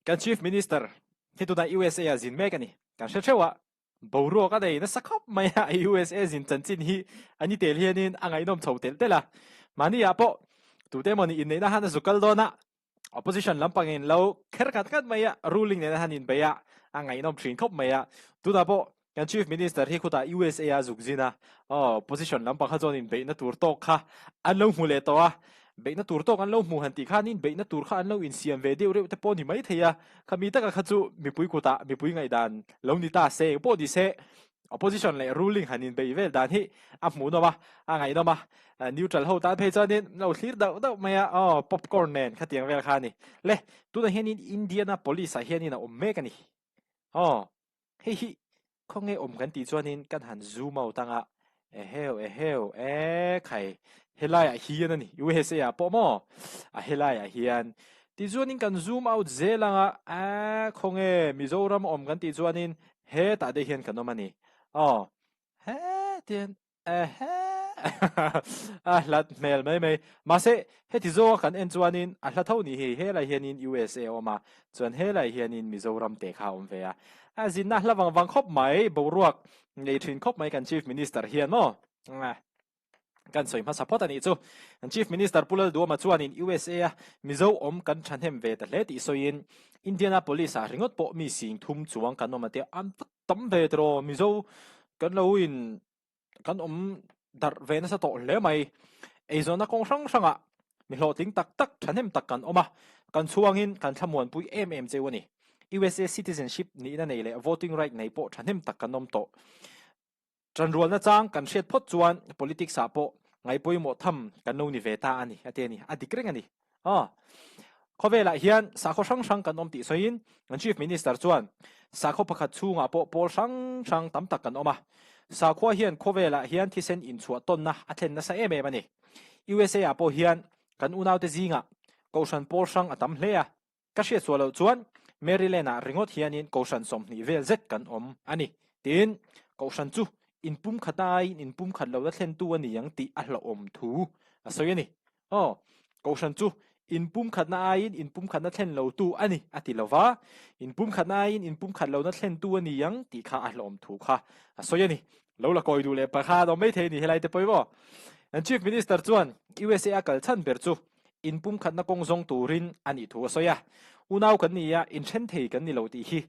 Kan Chief Minister hi tunah USA ah zin mek a ni. Kan hre theuh a, boruak a nei nasa khawp mai a, USA zin chanchin hi a ni tel hianin a ngaihnawm chho telh telh a. Mahni ah pawh tute emawni inneihna han a zu kal dawn a, opposition lampangin lo kher khat khat mai a, ruling nena han inbeih a, a ngaihnawm thin khawp mai a. Tunah pawh kan Chief Minister hi khutah USA a zuk zin a, aw opposition lampang kha chuan inbeihna tur tawk kha an lo hmu leh tawh a, beihna tur tawk an lo hmu han tih khanin beihna tur kha an lo insiam ve deuh reuh te pawh ni mai thei a, khami taka kha chu mipui kutah mipui ngaihdan lo ni ta se engpawh ni se Opposition leh ruling han inbeih vel dan hi a hmuhnawm a, a ngaihnawm a. Neutral ho tan phei chuanin lo thlir dauh dauh mai a, aw popcorn nen khatiang vel kha a ni. Le, tunah hianin Indianapolis ah hianin a awm mek a ni. Aw, hei hi khawnge awm kan tih chuanin kan han zoom out ang a, eheu eheu e khai helaiah hian a ni, USA ah pawh maw a helaiah hian. Tichuanin kan zoom out zel ang a, e khawnge Mizoram awm kan tih chuanin Hetah te hian kan awm a ni. Aw, hetian ehe a hlat hmel mai mai. Mahse, heti zawnga kan en chuanin a hla tho ni hi. Helai hianin USA a awm a, chuan helai hianin Mizoram te kha a awm ve a. A zinna hla vang vang khawp mai, boruak nei thin khawp mai kan Chief Minister hian maw. Kan sawi hmasa phawt a nih chu. An Chief Minister Pu Lalduama chuanin USA a Mizo awm kan thahnem ve ta hle tih sawiin Indianapolis ah ringawt pawh mi sing thum chuang kan awm a tia an va tam ve tiraw Mizo kan lo in kan awm darh ve nasa tawh hle mai. Eizawnna kawng hrang hrangah mi hlawhtling tak tak thahnem tak kan awm a, kan chhuangin kan thlamuanpui em em cheu a ni. USA citizenship nihna nei leh voting right nei pawh thahnem tak kan awm tawh. Ṭanrualna chang kan hriat phawt chuan politics ah pawh ngaihpawimawh tham kan lo ni ve ta a ni, a ti a ni. A dik reng a ni. Aw. Khawvelah hian sakhaw hrang hrang kan awm tih sawiin kan Chief Minister chuan sakhaw pakhat chhungah pawh pawl hrang hrang tam tak kan awm a. Sakhua hian khawvelah hian thisen inchhuah tawnna a thlen nasa em em a ni. USA ah pawh hian kan unaute zingah kohhran pawl hrang a tam hle a. Ka hriat suah loh chuan Maryland ah ringawt hianin Kohhran 20 vel zet kan awm a ni. Tin, Kohhran chu inpumkhat aiin inpumkhat lo la thlentu a ni ang tih a hlauhawm thu a sawi a ni. Aw, Kohhran chu inpumkhatna aiin inpumkhatna thlen lotu a ni a ti lo va, inpumkhatna aiin inpumkhat lohna thlentu a ni ang tih kha a hlauhawm thu kha a sawi a ni. Lo la kawi duh leh pakha an awm maithei a ni helai te pawimawh. An Chief Minister chuan USA a kal chhan ber chu inpumkhatna kawng zawng turin a nih thu a sawi a, unau kan ni a, inthen thei kan ni lo tih hi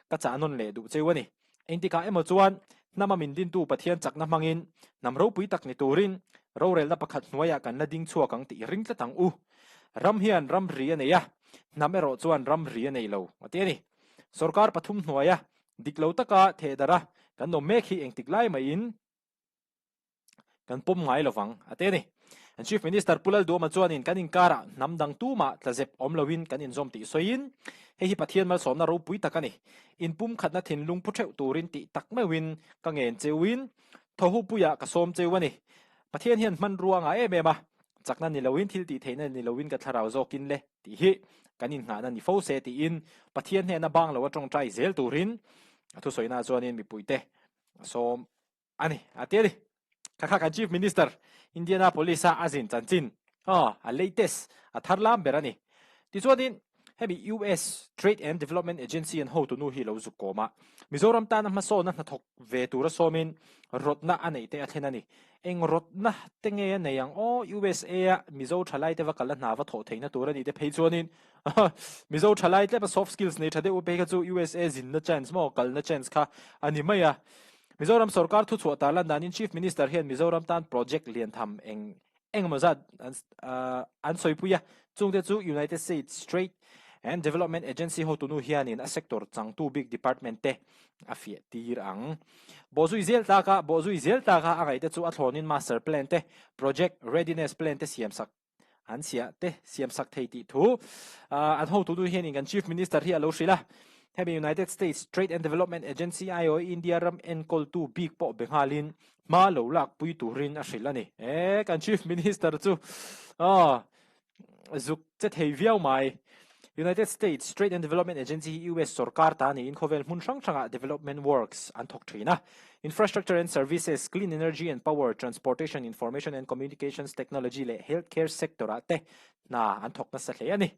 ka chah nawn leh duh cheu a ni. Engtikah emaw chuan hnama min dintu Pathian chakna hmangin hnam ropui tak ni turin rorelna pakhat hnuaiah kan la ding chhuak ang tih ring tlat ang u. Ram hian ramri a nei a, hnam erawh chuan ramri a nei lo, a ti a ni. Sorkar pathum hnuaia dik lo taka thehdarh a kan awm mek hi engtik lai maiin kan pawm ngai lo vang, a ti a ni. An Chief Minister Pu Lalduama chuanin kan inkarah hnam dang tumah tlazep awm loin kan inzawm tih sawiin, hei hi Pathian malsawmna ropui tak a ni. Inpumkhatna thinlung pu theuh turin tih tak meuhin ka ngen cheuin thawhupuiah ka sawm cheu a ni. Pathian hian hmanrua ngah em em a, chakna ni loin thil tih theihna ni loin ka thlarau zawkin le tih hi kan innghahna ni fo se tiin Pathian hnena bang lo a tawngtai zel turin a thusawina chuanin mipuite a sawm a ni a ti a ni. Kha kha kan Chief Minister Indianapolis a a zin chanchin aw a latest a thar lam ber a ni. Tichuanin hemi US Trade and Development Agency an hotunu hi lo zuk kawm a, Mizoram tana hmasawna hnathawk ve tura sawmin rawtna a neih te a thlen a ni. Eng rawtna te nge a nei ang aw USA a Mizo thalai te va kal a hna va thawh theihna tur a nih te phei chuanin Mizo thalai tlem a soft skills nei tha deuh phei kha chu USA zinna chance maw kalna chance kha a ni mai a. Mizoram sorkar thuchhuah tarlan danin Chief Minister hian Mizoram tan project lian tham eng engemaw zat an sawipui a, chungte chu United States Trade and Development Agency hotunu hianin a sector changtu bik department te a fiah tir ang. Bawhzui zel tlaka bawhzui zel tlaka a ngaihte chu a thlawnin master plan te, project readiness plan te siamsak An chhiah te siam sak thei tih thu an hotunu hianin kan Chief Minister hi a lo hrilh a. Hemi United States Trade and Development Agency aiawh India ram enkawltu bik pawh be nghalin hma lo lak pui turin a hrilh a ni. E, kan Chief Minister chu zuk che thei viau mai. United States Trade and Development Agency hi US sorkar ta niin khawvel hmun hrang hrangah development works an thawk thin a. Infrastructure and services, clean energy and power, transportation, information and communications technology leh healthcare sector-ah te hna an thawk nasa hle a ni.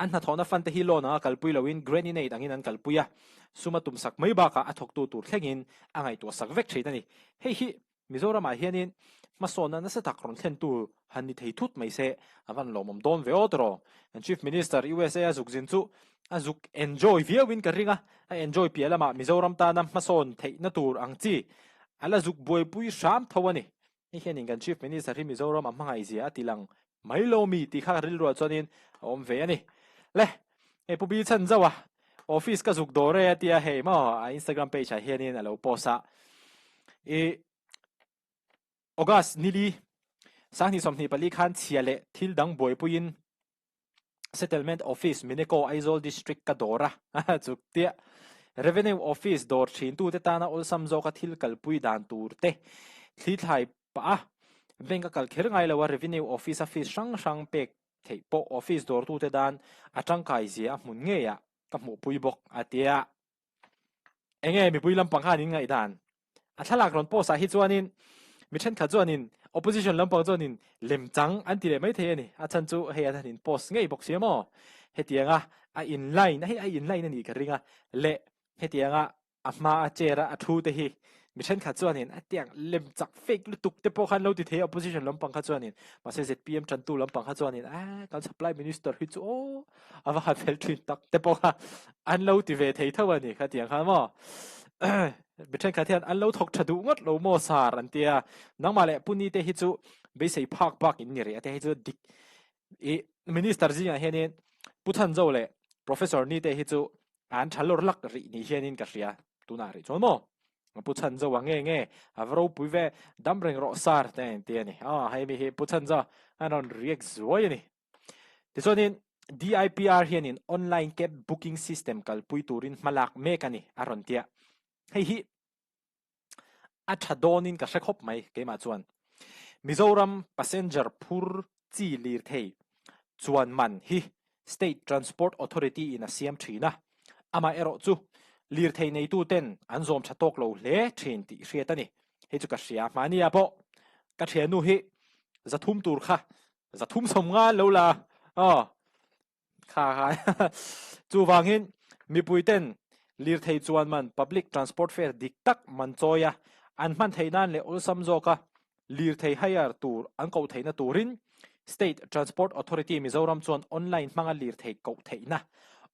An hnathawhna fund te hi loan anga kalpui loin grant-in-aid angin an kalpui a, sum a tumsak mai bakah a thawktu tur thlengin a ngaihtuahsak vek thin a ni. Hei hi Mizoramah hianin hmasawnna nasa tak rawn thlentu han ni thei thut mai se a van lawmawm dawn ve aw tawh. Kan Chief Minister USA a zuk zin chu a zuk enjoy viauin ka ring a, a enjoy piah lamah Mizoram tana hmasawn theihna tur ang chi a la zuk buaipui hram tho a ni. Hei hianin kan Chief Minister hi Mizoram a hmangaihzia a ti lang mai lo mi tih kha rilruah chuanin a awm ve a ni. Le, hei Pu Bi chhan zauh a, office ka zuk dawr e a tia hei maw a Instagram page ah hianin a lo post a. I August nili sanghnih 24 khan chhia leh thil dang buaipuiin Settlement Office Mineko Aizawl District ka dawr a chuk tia Revenue Office dawr thintute tana awlsam zawka thil kalpui dan tur te thli thlai pah a, bank a kal kher ngai lo a Revenue Office a fees hrang hrang pek theih pawh office dawrtute dan a tangkai zia a hmun ngeiah ka hmuhpui bawk a tia. Enge mipui lampang khan in ngaihdan? A thlalak rawn post ah hi chuanin mi thenkhat chuanin opposition lampang chuanin lemchang an ti leh mai thei a ni. A chhan chu hei an han in post ngei bawk si a maw? Hetianga a in line, hei a in line a nih ka ring a, leh hetianga a hma a chair a a thu te hi mi thenkhat chuanin a tiang lem chak fake lutuk te pawh khan lo ti thei a opposition lampang kha chuanin mahse ZPM tantu lampang kha chuanin a kan supply minister hi chu aw a va han fel thin tak te pawh kha an lo ti ve thei tho a ni kha tiang khan maw mi thenkhat hian an lo thawk tha duh ngawt lo maw sar an tia nangmah leh puni te hi chu beisei phak bak in ni rih a te hi chu dik i minister zingah hianin Pu Thanzo leh Professor ni te hi chu an tha lawr lak rih ni hianin ka hria tunah rih chuan maw Pu Chhanzo a nge nge a va ropui ve dam reng rawh sar te an ti a ni a hei mi hi Pu Chhanzo an rawn react zuai a ni tichuanin DIPR hianin online cab booking system kalpui turin hmalak mek a ni a rawn tia hei hi A tha dawnin ka hre khawp mai keimah chuan. Mizoram passenger phur chi lirthei chuan man hi State Transport Authority in a siam thin a, amah erawh chu lirthei neitu ten an zawm tha tawk lo hle thin tih hriat a ni. Hei chu ka hria hmania pawh ka thiannu hi 300 tur kha 350 lo la aw. Kha kha chuvangin mipui ten lirthei chuan man public transport fare dik tak man chawi a, an hman theih nan leh awlsam zawka lirthei hire tur an koh theihna turin State Transport Authority Mizoram chuan online hmanga lirthei koh theihna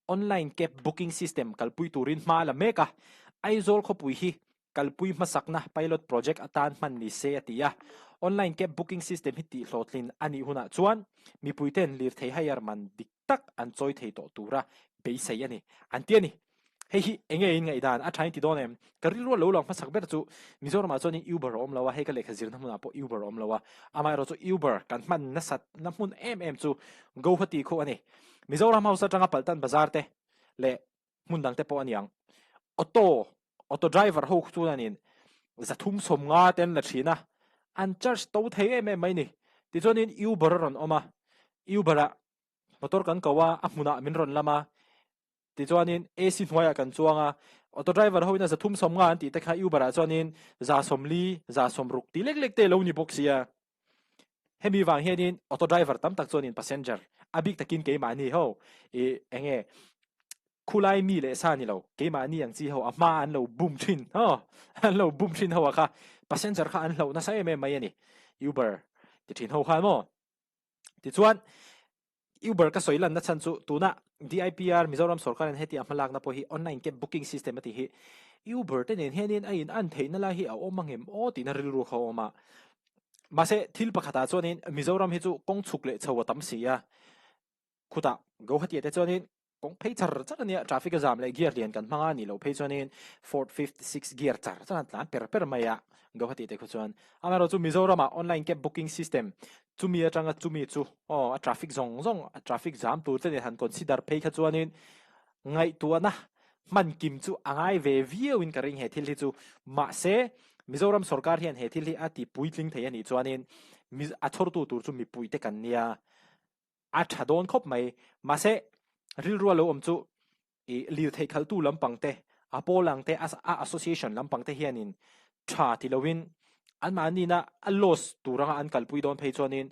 online cab booking system kalpui turin hma a la mek a, Aizawl khawpui hi kalpui hmasakna pilot project atan hman ni se a ti a. Online cab booking system hi tihhlawhtlin a nih hunah chuan mipuiten lirthei hire man dik tak an chawi thei tawh tura beisei a ni, an ti a ni. Hei hi enge in ngaihdan a thain ti dawn em? Ka rilru a lo lang hmasak ber chu Mizoramah chuanin Uber a awm lo a, hei ka lehkha zirna hmunah pawh Uber a awm lo a, amaherawh chu Uber kan hman nasat na hmun em em chu Guwahati khu a ni. Mizoram House atanga Paltan Bazar te leh hmun dang te pawh a ni ang. Auto, auto driver ho khu chuanin 350 te an la thin a, an charge to thei em em mai ni. Tichuanin Uber a rawn awm a, Uber ah motor kan ko a, a hmunah min rawn lam a, tichuanin AC hnuaiah kan chuang a, auto driver ho in a 350 an tih te kha Uber ah chuanin 40, 60 tih lek lek te a lo ni bawk sia. Hemi vang hianin auto driver tam tak chuanin passenger a bik takin keimahni ho i enge khulai mi leh sa ni lo keimahni ang chi ho a hma an lo bum thin ho an lo bum thin ho a kha passenger kha an hloh nasa em em mai a ni Uber ti thin ho khan maw tichuan Uber ka sawi lanna chhan chu tuna DIPR Mizoram sorkarin heti a hmalakna pawh hi online cab booking system a tih hi Uber te nen hianin a in an theihna lai hi a awm ang em aw tihna rilru kha a awm a. Mahse thil pakhatah chuanin Mizoram hi chu kawng chhuk leh chho a tam si a, khutah Guwahati ah te chuanin Kawng phei char char a nia, traffic a zam leh gear lian kan hmang a nih loh phei chuanin fourth, fifth, sixth gear char char an tlan per per mai a, Guwahati te khu chuan. Amaherawh chu Mizoramah online cab booking system chumi atanga chumi chu aw a traffic zawng zawng a traffic zam tur te nen han consider phei kha chuanin ngaihtuahna hman kim chu a ngai ve viau in ka ring he thil hi chu. Mahse Mizoram sorkar hian he thil hi a ti puitling thei a nih chuanin a chhawrtu tur chu mipui te kan nia. A tha dawn khawp mai. Mahse, rilru a lo awm chu i lirthei khaltu lampang te, a pawl ang te, a association lampang te hianin tha ti loin anmahnina a loss tur anga an kalpui dawn phei chuanin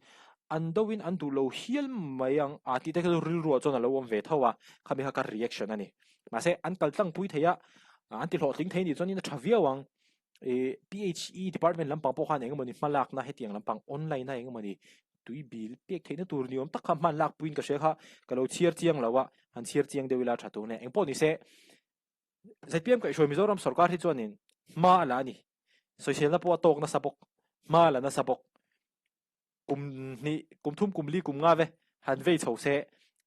an do in an duh lo hial mai ang a tih te kha chu rilru ah chuan a lo awm ve tho a, khami kha ka reaction a ni. Mahse an kal tlangpui thei a, an ti hlawhtling thei nih chuan in a tha viau ang. Ih PHE department lampang pawh khan eng emawni hma lakna hetiang lampang online a eng emawni tui bil pek theihna tur ni awm tak kha hman lakpuiin ka hria kha ka lo chhiar chiang lo a, han chhiar chiang deuh ila tha tur nia. Engpawh ni se ZPM kaihhruai Mizoram sorkar hi chuanin hma a la a ni. Sawiselna pawh a tawk nasa bawk, hma a la nasa bawk. Kum hnih, kum thum, kum li, kum nga ve han vei chho se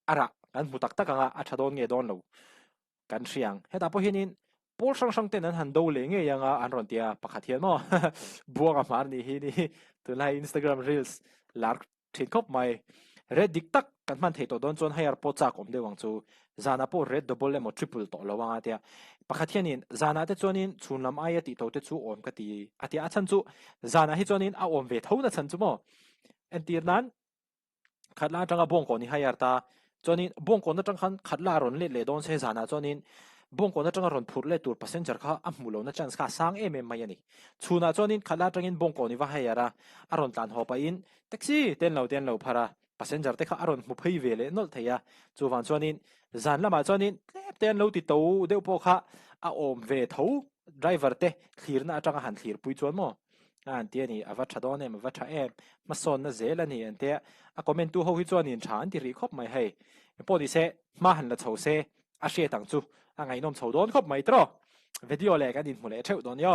a rah kan hmu tak tak ang a, a tha dawn nge dawn lo kan hria ang. Hetah pawh hianin pawl hrang hrang ten an han do leh ngei ang a an rawn ti a, pakhat hian maw buanga hmar nih hi ni tunlai Instagram reels lar thin khawp mai. Red dik tak kan hman thei tawh dawn chuan higher pawh chak awm deuh ang chu. Zanah pawh red double emaw triple tawh lo ang a tia. Pakhat hianin zanah te chuanin chhun lam aia tih to te chu awm ka ti a tia. A chhan chu zanah hi chuanin a awm ve tho na chhan chu maw? Entir nan Khatla atanga Bawngkawn i hire ta. Chuanin Bawngkawn atang khan Khatla a rawn let leh dawn se zanah chuanin Bawngkawn atanga rawn phurh let tur passenger kha a hmuh lohna chance kha a sang em em mai a ni. Chhunah chuanin Khatla atangin Bawngkawn i va hire a, a rawn tlan haw pahin taxi te an lo te an lo phar a, passenger te kha a rawn hmu phei ve leh nawlh thei a. Chuvang chuanin zan lamah chuanin tlep te an lo ti to deuh pawh kha a awm ve tho driver te thlirna atanga han thlirpui chuan maw? A an ti a ni, a va tha dawn em, a va tha em, hmasawnna zel a ni an tia, a comment tu ho hi chuanin tha an ti rih khawp mai hei, engpawh ni se hma han la chho se a hriat ang chu a ngaihnawm chho dawn khawp mai tiraw, video leh kan inhmu leh theuh dawn nia.